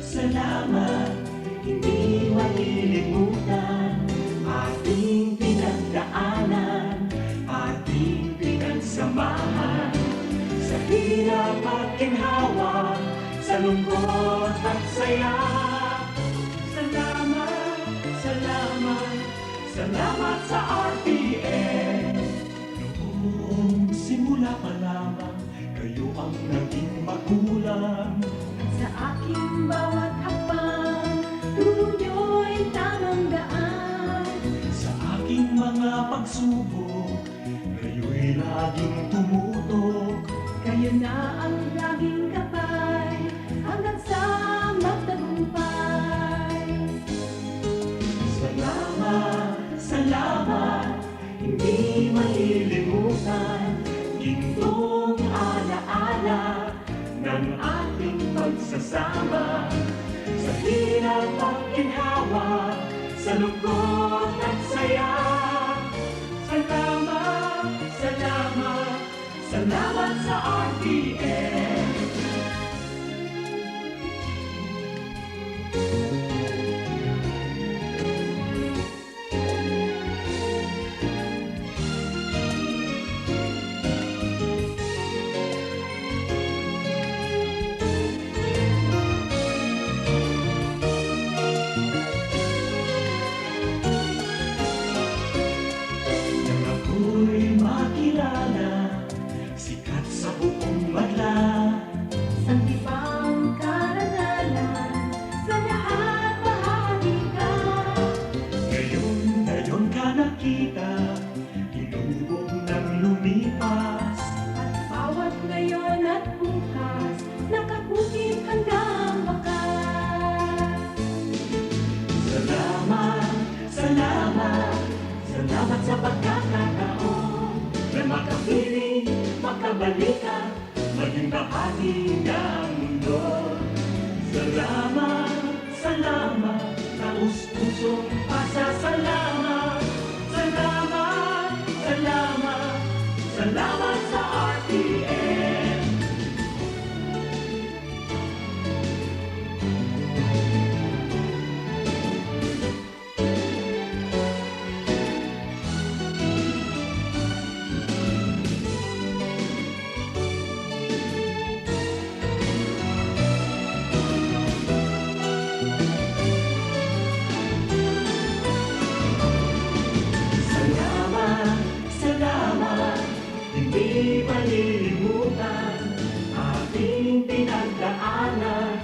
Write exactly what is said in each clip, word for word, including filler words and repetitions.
Salamat, hindi malilimutan, ating pinagdaanan, ating pinagsamahan, sa hirap at ginhawa, sa lungkot at saya. Salamat, salamat, salamat sa R T N. Noong simula pa lamang, kayo ang naging magulang. Sa aking bawat hakbang, turo niyo'y tamang daan. Sa aking mga pagsubok, kayo'y laging tumutok. Kayo na ang laging gabay, hanggang sa magtagumpay. Salamat, salamat, hindi malilimutan, gintong alaala ng ating pagsasama. Sa hirap at ginhawa, sa lungkot at saya. Salamat, salamat, salamat sa R T N. Nang ako'y makilala, sikat sa buong madla. Sangkipang karangalan, sa lahat bahagi ka. Ngayon, ngayon ka nakita, hinubog nang lumipas. At bawat ngayon at bukas, nakakukit hanggang wakas. Salamat, salamat, salamat sa pagkakataon na makapiling, makabalikan, maging bahagi ng mundo. Salamat, salamat, taos-pusong pasasalamat. Salamat, salamat, salamat sa R T N. Salamat, salamat, hindi malilimutan ating pinagdaanan,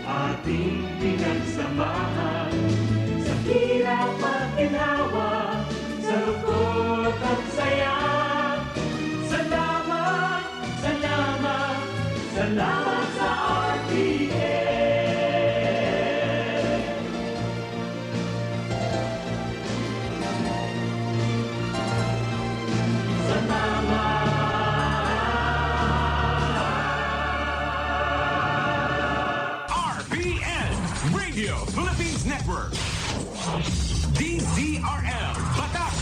ating pinagsamahan, sa hirap at ginawa, sa lungkot at saya. Salamat, salamat, salamat sa R T N. Salamat. R P N, Radio Philippines Network. D Z R L, Batak.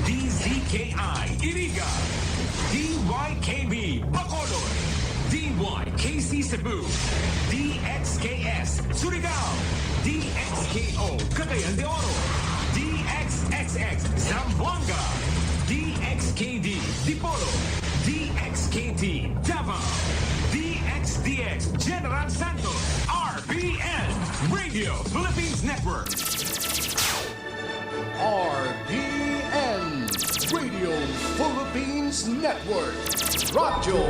D Z K I, Iriga. D Y K B, Bacolod. D Y K C Cebu. D X K S, Surigao. D X K O, Cagayan de Oro. D X X X, Zamboanga. D X K D, Dipolog. D X K T, Davao. D X D X, General Santos. R P N, Radio Philippines Network. R P N, Radio Philippines Network. Radyo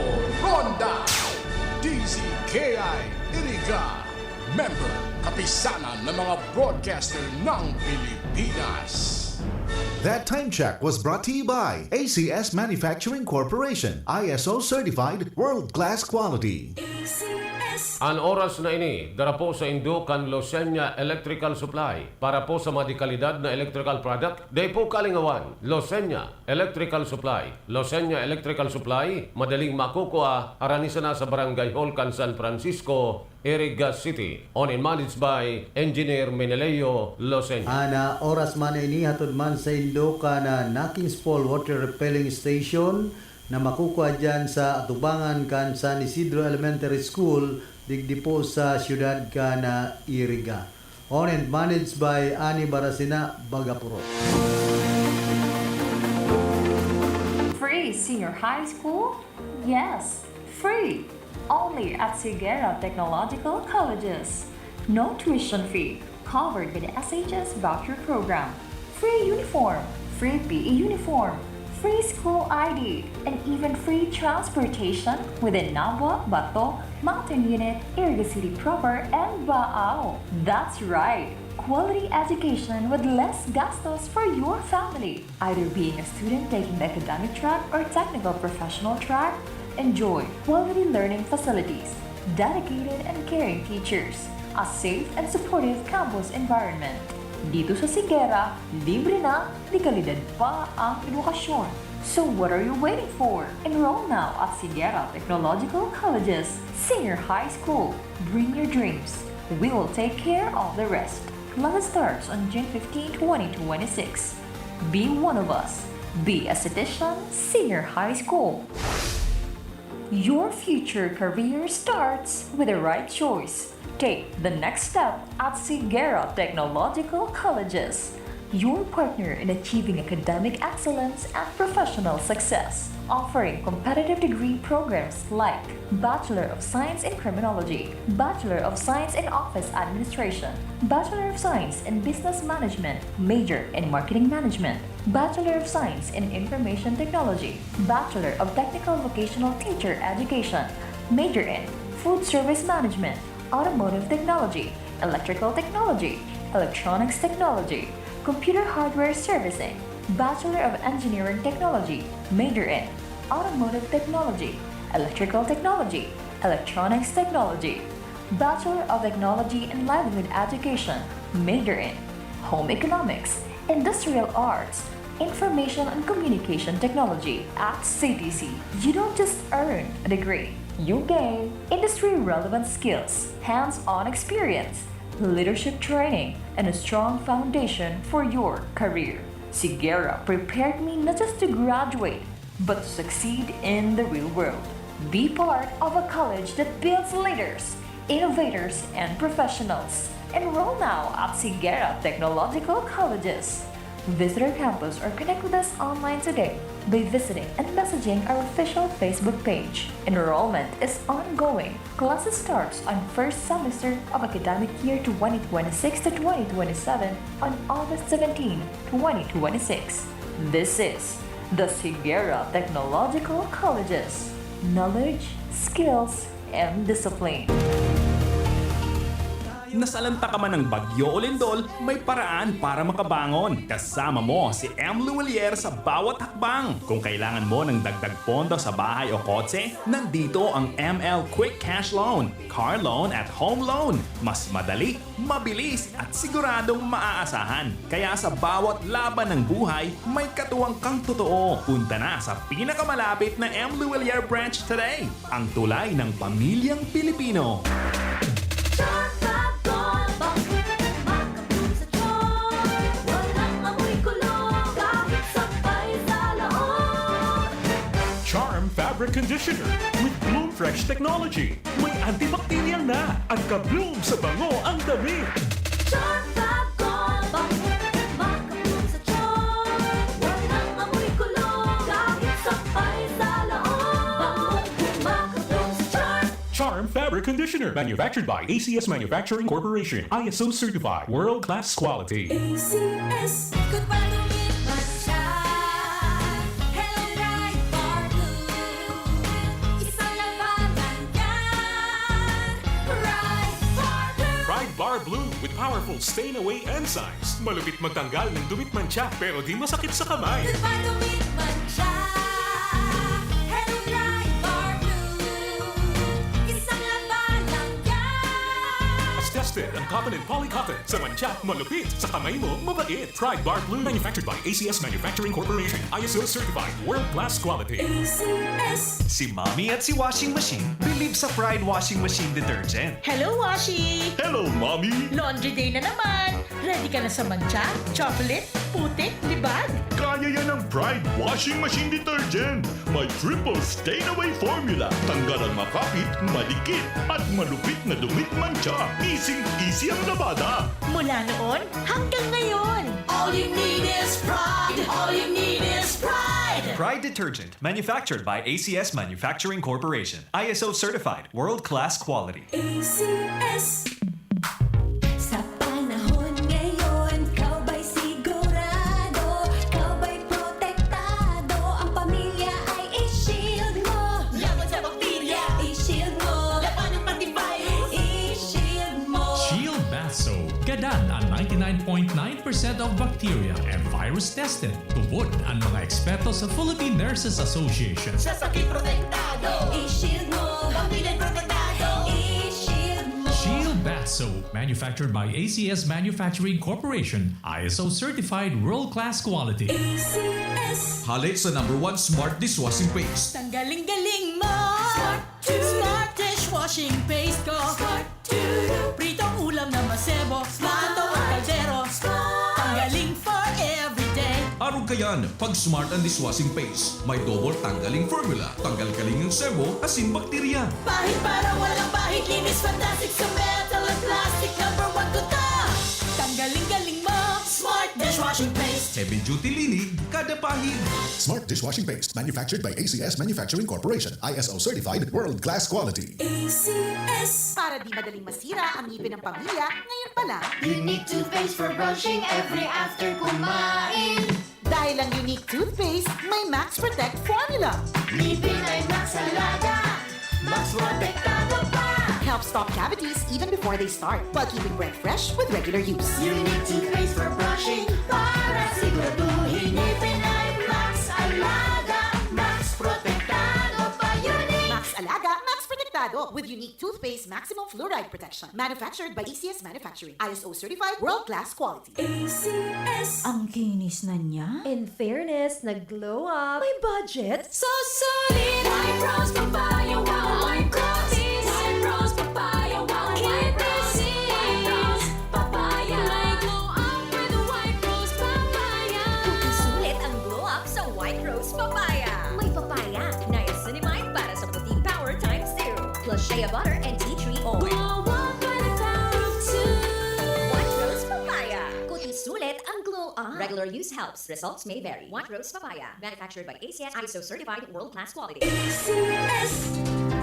Ronda. D Z K I Iriga. Member, Kapisanan ng mga Broadcaster ng Pilipinas. That time check was brought to you by A C S Manufacturing Corporation, I S O certified, world-class quality. A C S. An oras na ini, dara po saindo kan Losenya Electrical Supply. Para po sa mga dekalidad na electrical product, dai po kalingawan, Losenya Electrical Supply. Losenya Electrical Supply, madaling makukua, harani sana sa Barangay Hall kan San Francisco, Iriga City. Owned and managed by Engineer Meneleo Losenya. An oras man na ini, hatod man saindo kan, ah, Nakins Fall Water Repelling Station, na makukua diyan sa atubangan kan San Isidro Elementary School, digdi po sa siyudad kan Iriga. Owned and managed by Ani Barasina, Bagapurot. Free senior high school? Yes, free! Only at Sigera Technological Colleges. No tuition fee, covered by the S H S voucher program. Free uniform, free P E uniform, free school I D, and even free transportation within Nabua, Bato, Mountain Unit, Iriga City Proper, and Baao. That's right! Quality education with less gastos for your family. Either being a student taking the academic track or technical professional track, enjoy quality learning facilities, dedicated and caring teachers, a safe and supportive campus environment. Dito sa Sigera, libre na, de kalidad pa ang edukasyon. So what are you waiting for? Enroll now at Sigera Technological College's Senior High School. Bring your dreams. We will take care of the rest. Class starts on June fifteen, twenty twenty-six. Be one of us. Be a Citizen Senior High School. Your future career starts with the right choice. Take the next step at Sigera Technological Colleges, your partner in achieving academic excellence and professional success, offering competitive degree programs like Bachelor of Science in Criminology, Bachelor of Science in Office Administration, Bachelor of Science in Business Management, major in Marketing Management, Bachelor of Science in Information Technology, Bachelor of Technical Vocational Teacher Education, major in Food Service Management, Automotive Technology, Electrical Technology, Electronics Technology, Computer Hardware Servicing, Bachelor of Engineering Technology, major in Automotive Technology, Electrical Technology, Electronics Technology, Bachelor of Technology in Livelihood Education, major in Home Economics, Industrial Arts, Information and Communication Technology. At C T C, you don't just earn a degree, you gain industry-relevant skills, hands-on experience, leadership training, and a strong foundation for your career. Sigera prepared me not just to graduate, but to succeed in the real world. Be part of a college that builds leaders, innovators, and professionals. Enroll now at Sigera Technological Colleges. Visit our campus or connect with us online today by visiting and messaging our official Facebook page. Enrollment is ongoing. Classes starts on first semester of academic year twenty twenty-six to twenty twenty-seven on August seventeen, twenty twenty-six. This is the Sigera Technological Colleges. Knowledge, skills, and discipline. Nasalanta ka man ng bagyo o lindol, may paraan para makabangon. Kasama mo si M. Luwilier sa bawat hakbang. Kung kailangan mo ng dagdag pondo sa bahay o kotse, nandito ang M L Quick Cash Loan. Car loan at home loan. Mas madali, mabilis, at siguradong maaasahan. Kaya sa bawat laban ng buhay, may katuwang kang totoo. Punta na sa pinakamalapit na M. Luwilier branch today. Ang tulay ng pamilyang Pilipino. Charm Fab Gold, bakit makabloom sa charm? Walang amoy kulog, kahit sampay sa loob. Charm Fabric Conditioner with Bloom Fresh Technology. May antibacterial na at ka-bloom sa bango ang damit. Charm Fab Gold, bakit makabloom sa charm? Walang amoy kulog, kahit sampay sa loob. Bangong makabloom sa charm. Charm Fabric Conditioner, manufactured by A C S Manufacturing Corporation. I S O certified, world-class quality. A C S. Goodbye, lumit man siya. Hello, Pride Bar Blue. Isang labanan yan. Pride Bar Blue. Pride Bar Blue with powerful stain away enzymes. Malupit magtanggal ng dumit mantsa pero di masakit sa kamay. Goodbye, lumit man siya. Hello, Pride Bar Blue. Isang labanan yan. As test Ang cotton and poly cotton. Sa mantsa, malupit. Sa kamay mo, mabait. Pride Bar Blue. Manufactured by A C S Manufacturing Corporation. I S O certified. World class quality. A C S. Si Mommy at si Washing Machine believe sa Pride Washing Machine Detergent. Hello, Washi! Hello, Mommy! Laundry day na naman! Ready ka na sa mantsa, chocolate, putik, libag? Kaya yan ng Pride Washing Machine Detergent. May triple stain away formula. Tanggal ang makapit, madikit, at malupit na dumit mantsa. Easy-easy ang labada. Mula noon hanggang ngayon. All you need is pride. All you need is pride. Pride Detergent, manufactured by A C S Manufacturing Corporation. I S O certified, world-class quality. A C S. Sa panahon ngayon, ikaw ba'y sigurado? Ikaw ba'y protektado? Ang pamilya ay i-shield mo. Laban sa bakterya, i-shield mo. Laban ng antivirus, i-shield mo. Shield Bath Soap. Gadan ang ninety-nine point nine percent of bacteria and virus tested. Tubod ang mga eksperto sa Philippine Nurses Association. Sa sakit protektado, i-shield mo. Pamilya protektado, i-shield mo. Shield Bath Soap, manufactured by A C S Manufacturing Corporation, I S O certified world-class quality. A C S. Hale sa number one smart dishwashing paste. Tanggaling-galing mo! Smart! Smart dishwashing paste ko! Smart! Pritong ulam na masebo, plato at kaldero. Tanggaling for everyday. Arog kayan, pag Smart ang dishwashing paste. May double tanggaling formula. Tanggal kaling ang sebo, asin bakterya. Pahid para walang bahid, linis fantastic sa metal at plastic. Number one ko to. Tanggaling-galing mo, Smart dishwashing paste. Heavy duty linig, kada pahid. Smart dishwashing paste, manufactured by A C S Manufacturing Corporation, I S O certified, world class quality. A C S. Para di madaling masira ang ngipin ng pamilya, ngayon pa lang. Unique toothpaste for brushing every after kumain. Dahil ang Unique Toothpaste may Max Protect Formula. Ngipin ay Max Alaga, Max Protektado pa. Helps stop cavities even before they start, while keeping breath fresh with regular use. Unique Toothpaste for brushing, para siguraduhin ngipin ay Max Alaga, Max Protektado pa. Unique Max Alaga, Max Protektado, with Unique Toothpaste Maximum Fluoride Protection. Manufactured by A C S Manufacturing. I S O certified, world-class quality. A C S. Ang kinis na niya. In fairness, nag-glow up. May budget? So solid! White Rose Papaya, wow! White Rose! White Rose Papaya, wow! White Rose! White Rose Papaya! May glow up with White Rose Papaya! Sulit ang glow up sa White Rose Papaya. May papaya, niacinamide para sa puting power times two. Plus shea butter and tea tree oil. Glow up with the power of two. White Rose Papaya. Puti sulit ang glow up. Regular use helps. Results may vary. White Rose Papaya. Manufactured by A C S, I S O certified, world-class quality. A C S.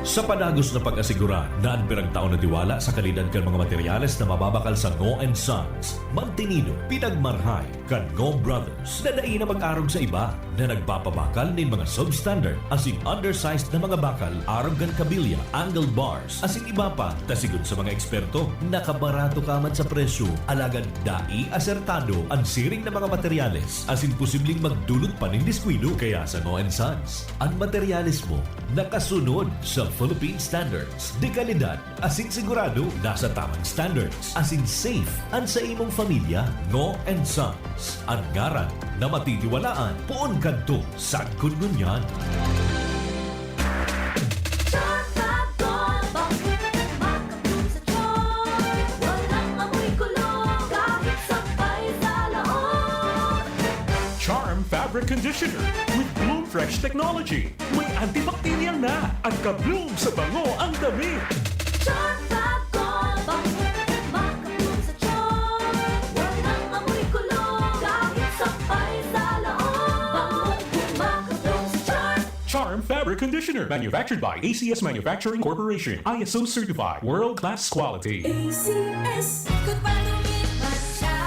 Sa padagos na pag-asigura na an piragtao na tiwala sa kalidad kan mga materyales na mababakal sa Ngo and Sons, magtinido, pinagmarhay kan Ngo Brothers na dai na mag-arog sa iba na nagpapabakal nin mga substandard asin undersized na mga bakal arog kan kabilya, angle bars, asin iba pa, ta sigon sa mga eksperto, nakabarato ka man sa presyo, alagad dai asertado an siring na mga materyales, asin posibleng magdulot pa nin diskuido. Kaya sa Ngo and Sons, an materyales mo nakasunod sa Philippine Standards de Calidad, asin sigurado nasa tamang standards, asin safe an sa imong pamilya. Ngo and Sons, an ngaran na matitiwalaan poon kadto sagkod ngunyan. Charm Fab Gold Box, makabloom sa charm. Walang amoy kulog, kahit sampay sa laog. Charm Fabric Conditioner with Bloom Fresh Technology. May antibacterial na at ka-bloom sa bango ang damit. Charm Fab Gold Box, makabloom sa charm. Walang amoy kulog, kahit sampay sa laog. Bangong makabloom sa charm. Charm Fabric Conditioner, manufactured by A C S Manufacturing Corporation, I S O certified, world-class quality. A C S. Kung paano mantsa,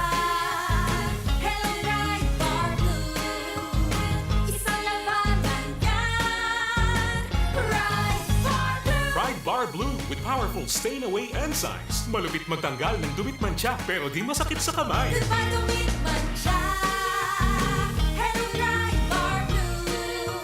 Hello Pride Bar Blue. Isang labanan yan, Pride Bar Blue. Pride Bar Blue with powerful stain away enzymes. Malupit magtanggal ng dumit mantsa, pero di masakit sa kamay. Kung paano mantsa, Hello Pride Bar Blue.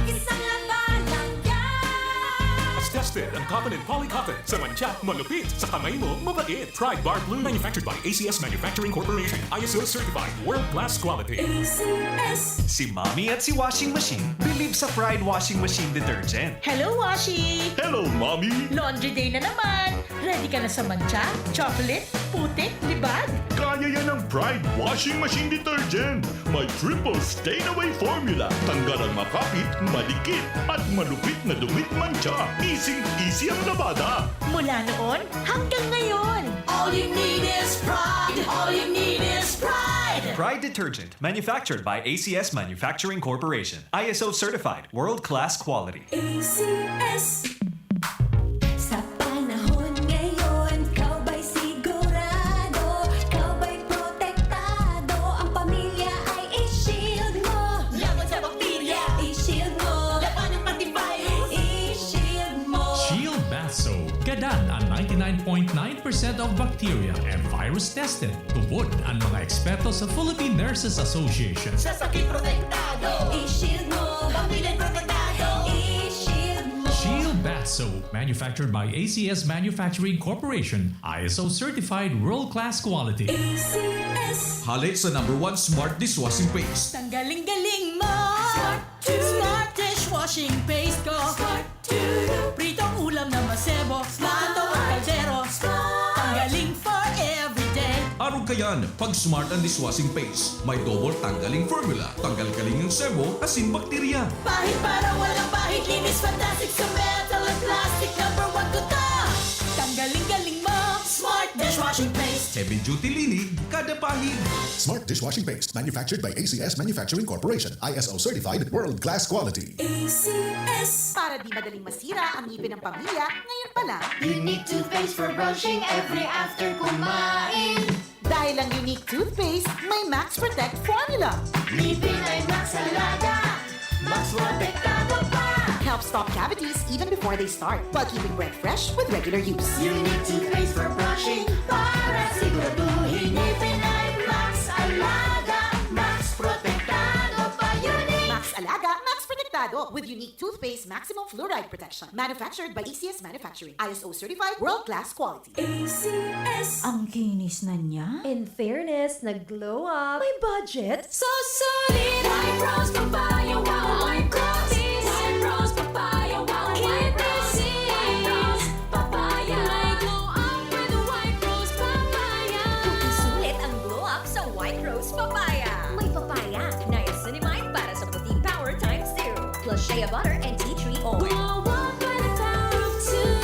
Isang labanan yan. As tested Ang Cotton and Poly Cotton. Sa mantsa, malupit. Sa kamay mo, mabait. Pride Bar Blue. Manufactured by A C S Manufacturing Corporation. I S O certified. World class quality. A C S. Si Mommy at si Washing Machine believe sa Pride Washing Machine Detergent. Hello, Washi! Hello, Mommy! Laundry day na naman! Ready ka na sa mantsa, chocolate, putik, libag? Kaya yan ng Pride Washing Machine Detergent. May triple stain away formula. Tanggal ang makapit, madikit, at malupit na dumi at mantsa. Easy-easy ang labada. Mula noon hanggang ngayon. All you need is Pride. All you need is Pride. Pride Detergent, manufactured by A C S Manufacturing Corporation. I S O certified, world-class quality. A C S. Sa panahon ngayon, ikaw ba'y sigurado? Ikaw ba'y protektado? Ang pamilya ay i-shield mo. Laban sa bakterya, i-shield mo. Laban ng antivirus, i-shield mo. Shield Bath Soap. Gadan ang ninety-nine point nine percent of bacteria and virus tested. Tubod ang mga eksperto sa Philippine Nurses Association. Sa sakit protektado, i-shield mo. Pamilya protektado, i-shield mo. Shield Bath Soap, manufactured by A C S Manufacturing Corporation, I S O certified world-class quality. A C S. Hale sa number one smart dishwashing paste. Tanggaling-galing mo! Smart Smart dishwashing paste ko. Smart Pritong ulam na masebo. Smart ang kaldero. Tanggaling for everyday. Arog kayan, pag Smart ang dishwashing paste, may double tanggaling formula. Tanggal-galing ang sebo, asin bakterya. Pahid para walang bahid. Linis fantastic sa metal at plastic. Number one ko to. Tanggaling-galing mo. Smart dishwashing paste. Heavy duty linig, kada pahid. Smart dishwashing paste, manufactured by A C S Manufacturing Corporation, I S O certified, world class quality. A C S. Para di madaling masira ang ngipin ng pamilya, ngayon pa lang. Unique toothpaste for brushing every after kumain. Dahil ang Unique Toothpaste may Max Protect Formula. Ngipin ay Max Alaga, Max Protektado pa. Helps stop cavities even before they start, while keeping breath fresh with regular use. Unique toothpaste for brushing para siguraduhin ngipin ay Max Alaga, Max Protektado pa. Unique Max Alaga, Max Protektado with Unique Toothpaste Maximum Fluoride Protection. Manufactured by A C S Manufacturing. I S O certified, world-class quality. A C S. Ang kinis na niya. In fairness, nag-glow up. May budget. So solid! White Rose Papaya, wow! White Rose! White Rose Papaya, wow! White Rose! White Rose Papaya! May glow up with White Rose Papaya! Sulit ang glow up sa White Rose Papaya. May papaya, niacinamide para sa puting power times two, plus shea butter and tea tree oil. Glow up with the power of two.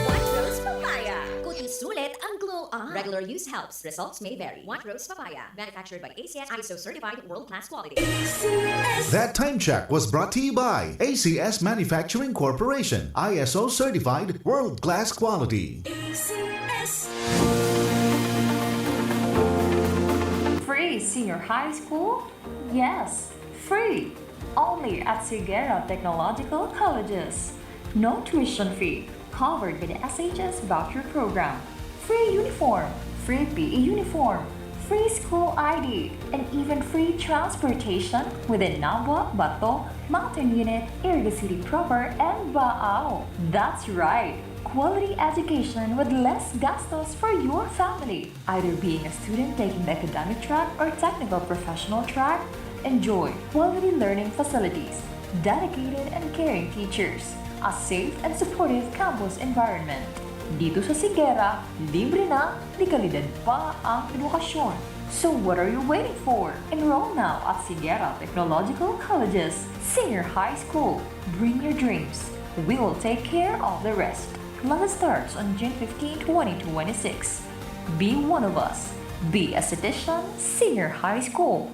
White Rose Papaya. Puti sulit ang glow up. Regular use helps. Results may vary. White Rose Papaya. Manufactured by A C S, I S O certified, world-class quality. A C S. That time check was brought to you by A C S Manufacturing Corporation, I S O certified, world-class quality. A C S. Free senior high school? Yes, free. Only at Sigera Technological Colleges. No tuition fee, covered by the S H S voucher program. Free uniform, free P E uniform, free school I D, and even free transportation within Nabua, Bato, Mountain Unit, Iriga City Proper, and Baao. That's right! Quality education with less gastos for your family. Either being a student taking the academic track or technical professional track, enjoy quality learning facilities, dedicated and caring teachers, a safe and supportive campus environment. Dito sa Sigera, libre na, de kalidad pa ang edukasyon. So what are you waiting for? Enroll now at Sigera Technological College's Senior High School. Bring your dreams. We will take care of the rest. Class starts on June fifteen, twenty twenty-six. Be one of us. Be a Citizen Senior High School.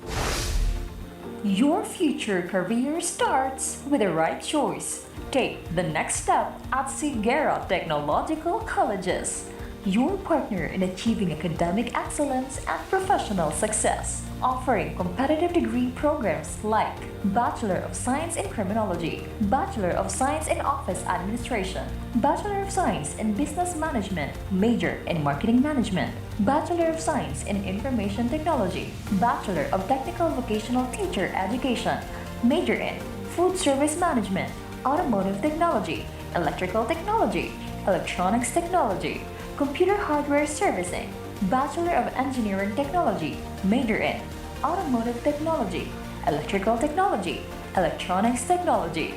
Your future career starts with the right choice. Take the next step at Sigera Technological Colleges, your partner in achieving academic excellence and professional success, offering competitive degree programs like Bachelor of Science in Criminology, Bachelor of Science in Office Administration, Bachelor of Science in Business Management, major in Marketing Management, Bachelor of Science in Information Technology, Bachelor of Technical Vocational Teacher Education, major in Food Service Management, Automotive Technology, Electrical Technology, Electronics Technology, Computer Hardware Servicing, Bachelor of Engineering Technology, major in Automotive Technology, Electrical Technology, Electronics Technology,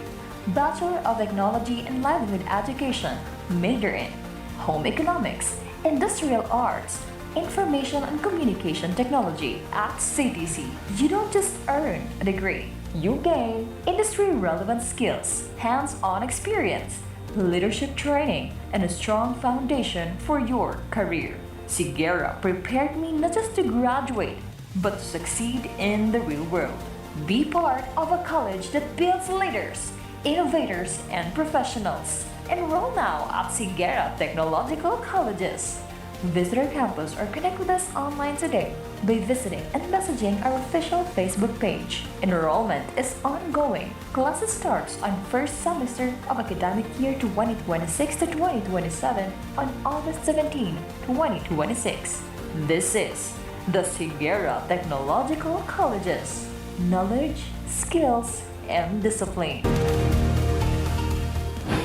Bachelor of Technology and Livelihood Education, major in Home Economics, Industrial Arts, Information and Communication Technology at C T C. You don't just earn a degree, you gain industry-relevant skills, hands-on experience, leadership training, and a strong foundation for your career. Sigera prepared me not just to graduate, but to succeed in the real world. Be part of a college that builds leaders, innovators, and professionals. Enroll now at Sigera Technological Colleges. Visit our campus or connect with us online today by visiting and messaging our official Facebook page. Enrollment is ongoing. Classes starts on first semester of academic year twenty twenty-six to twenty twenty-seven on August seventeen, twenty twenty-six. This is the Sigera Technological Colleges. Knowledge, skills, and discipline.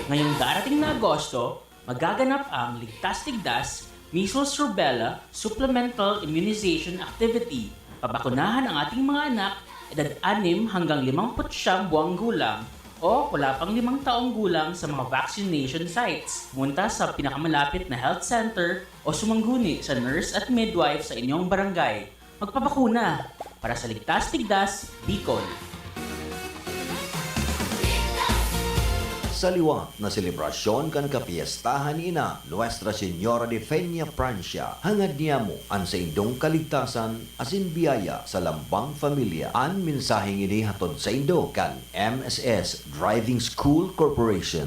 Ngayong darating na Agosto, magaganap ang Ligtas-Tigdas, Measles Rubella Supplemental Immunization Activity. Pabakunahan ang ating mga anak, edad anim hanggang limampu't siyam buwang gulang o wala pang limang taong gulang sa mga vaccination sites. Pumunta sa pinakamalapit na health center o sumangguni sa nurse at midwife sa inyong barangay. Magpabakuna para sa Ligtas-Tigdas, Bicol. Sa liwat na selebrasyon kan kapiyestahan ni Ina, Nuestra Señora de Peña Francia, hangad niamo an saindong kaligtasan asin biyaya sa lambang pamilya. An mensaheng ini hatod saindo kan M S S Driving School Corporation.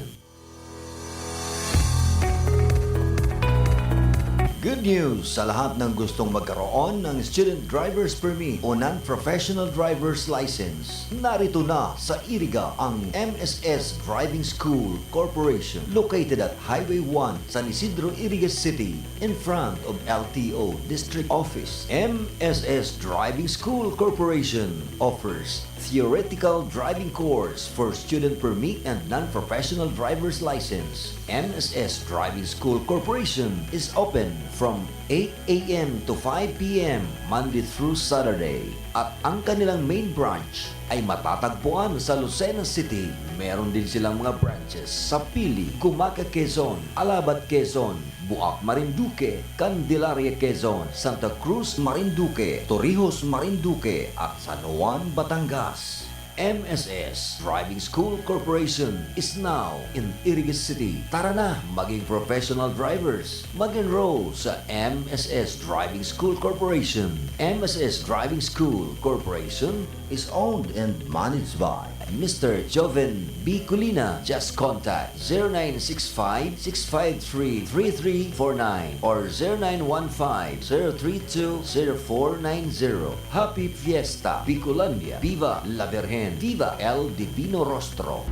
Good news sa lahat ng gustong magkaroon ng Student Driver's Permit o Non-Professional Driver's License. Narito na sa Iriga ang M S S Driving School Corporation, located at Highway one, San Isidro, Iriga City, in front of L T O District Office. M S S Driving School Corporation offers theoretical driving course for student permit and non-professional driver's license. M S S Driving School Corporation is open from eight a.m. to five p.m. Monday through Saturday. At ang kanilang main branch ay matatagpuan sa Lucena City. Meron din silang mga branches sa Pili, Gumaca, Quezon, Alabat, Quezon, Buac, Marinduque, Candelaria, Quezon, Santa Cruz, Marinduque, Torrijos, Marinduque, at San Juan, Batangas. M S S Driving School Corporation is now in Iriga City. Tara na, maging professional drivers. Mag-enroll sa M S S Driving School Corporation. M S S Driving School Corporation is owned and managed by Mister Joven B. Colina. Just contact zero nine six five, six five three, three three four nine or zero nine one five, zero three two, zero four nine zero. Happy Fiesta, Bicolandia! Viva la Virgen! Viva El Divino Rostro!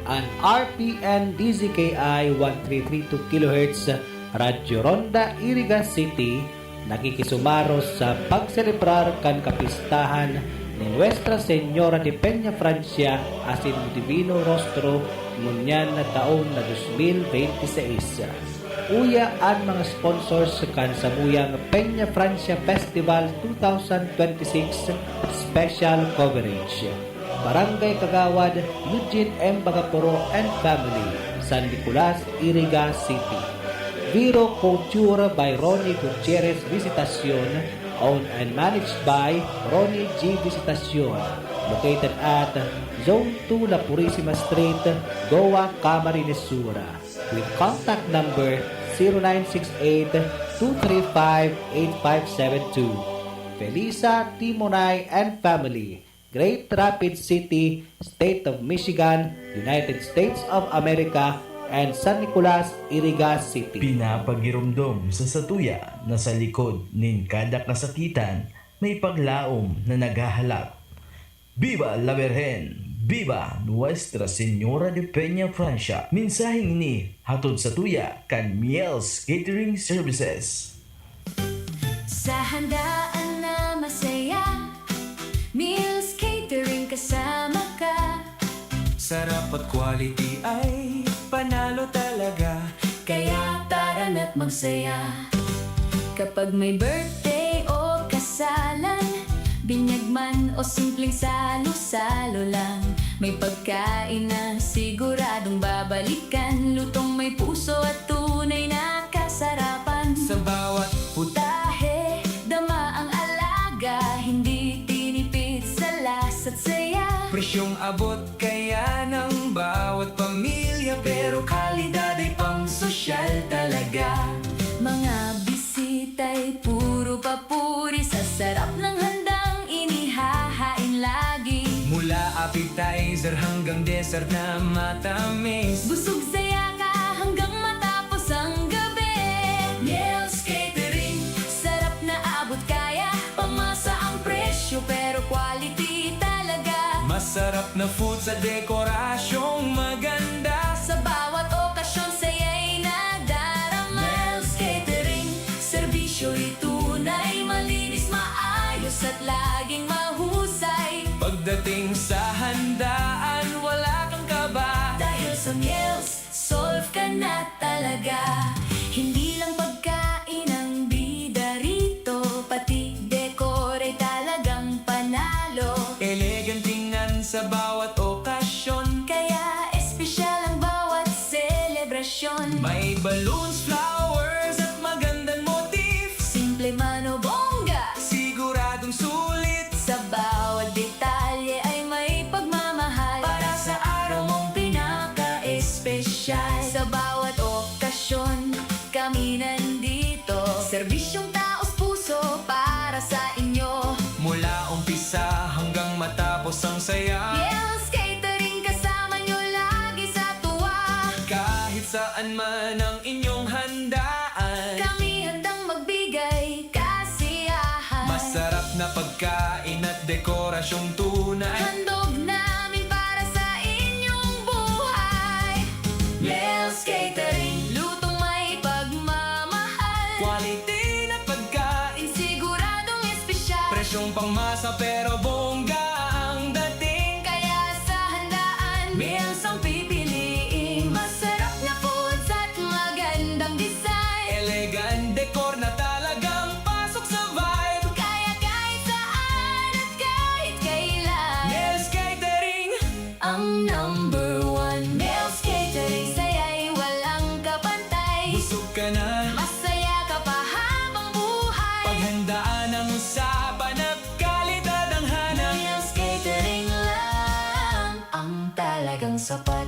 An R P N D Z K I one three three two kilohertz Radyo Ronda, Iriga City, nakikisumaros sa pagselebrar kan kapistahan ni Nuestra Señora de Peña Francia asin Divino Rostro ngunyan na taon na dos mil bente seis. Uya an mga sponsors kan samuyang Peña Francia Festival two thousand twenty-six Special Coverage. Barangay Kagawad, Eugene M. Bagaporo and family, San Nicolas, Iriga City. Viro Couture by Ronnie Gutierrez Visitacion, owned and managed by Ronnie G Visitacion, located at Zone two La Purisima Street, Goa, Camarines Sur, with contact number zero nine six eight, two three five, eight five seven two. Felisa Timonay and family, Great Rapids City, State of Michigan, United States of America, and San Nicolas, Iriga City. Pinapagiromdom sa satuya na sa likod nin kada kasakitan may paglaom na naghahalat. Viva la Virgen! Viva Nuestra Señora de Peña Francia! Mensaheng ini hatod satuya kan Miels Catering Services. Sa handaan na masaya, Meals Sarap at quality ay panalo talaga. Kaya tara na't magsaya. Kapag may birthday o kasalan, binyag man o simpleng salo-salo lang, may pagkain na siguradong babalikan. Lutong may puso at tunay na kasarapan. Sa bawat putahe, dama ang alaga, hindi tinipid sa lasa't saya. Presyong abot kaya ng bawat pamilya, pero kalidad ay pang-sosyal talaga. Mga bisita'y puro papuri sa sarap ng handang inihahain lagi. Mula appetizer hanggang dessert na matamis. Busog saya ka hanggang matapos ang gabi. Mel's Catering, sarap na abot kaya. Pangmasa ang presyo pero quality talaga. Masarap na food sa dekorasyong maganda. Sa bawat okasyon saya'y nadarama. Mel's Catering, serbisyo'y tunay, malinis, maayos at laging mahusay. Pagdating sa handaan, wala kang kaba. Dahil sa Mel's, solve ka na talaga. Hindi lang pagkain ang bida rito, pati decor ay talagang panalo. Elegant tingnan sa bawat okasyon. Kaya espesyal ang bawat selebrasyon. May balloons, flowers at magandang motif. Simple man o bongga, siguradong sulit. Sa bawat detalye ay may pagmamahal. Para sa araw mong pinaka-espesyal. Sa bawat okasyon, kami nandito. Serbisyong taos puso para sa inyo. Mula umpisa hanggang matapos ang saya. Mel's Catering, kasama nyo lagi sa tuwa. Kahit saan man ang inyong handaan, kami handang magbigay kasiyahan. Masarap na pagkain at dekorasyong tunay. Handog namin para sa inyong buhay. Mel's Catering, lutong may pagmamahal. Quality na pagkain, siguradong espesyal. Presyong pangmasa pero bongga ang dating. Kaya sa handaan, Mel's ang pipiliin. Masarap na foods at magandang design. Elegant decor na talagang pasok sa vibe. Kaya kahit saan at kahit kailan, Mel's Catering ang number one. Mel's Catering, saya'y walang kapantay. Busog ka na, masaya ka pa habang buhay. Paghandaan ang usapan at kalidad ang hanap. Mel's Catering lang ang talagang sapat.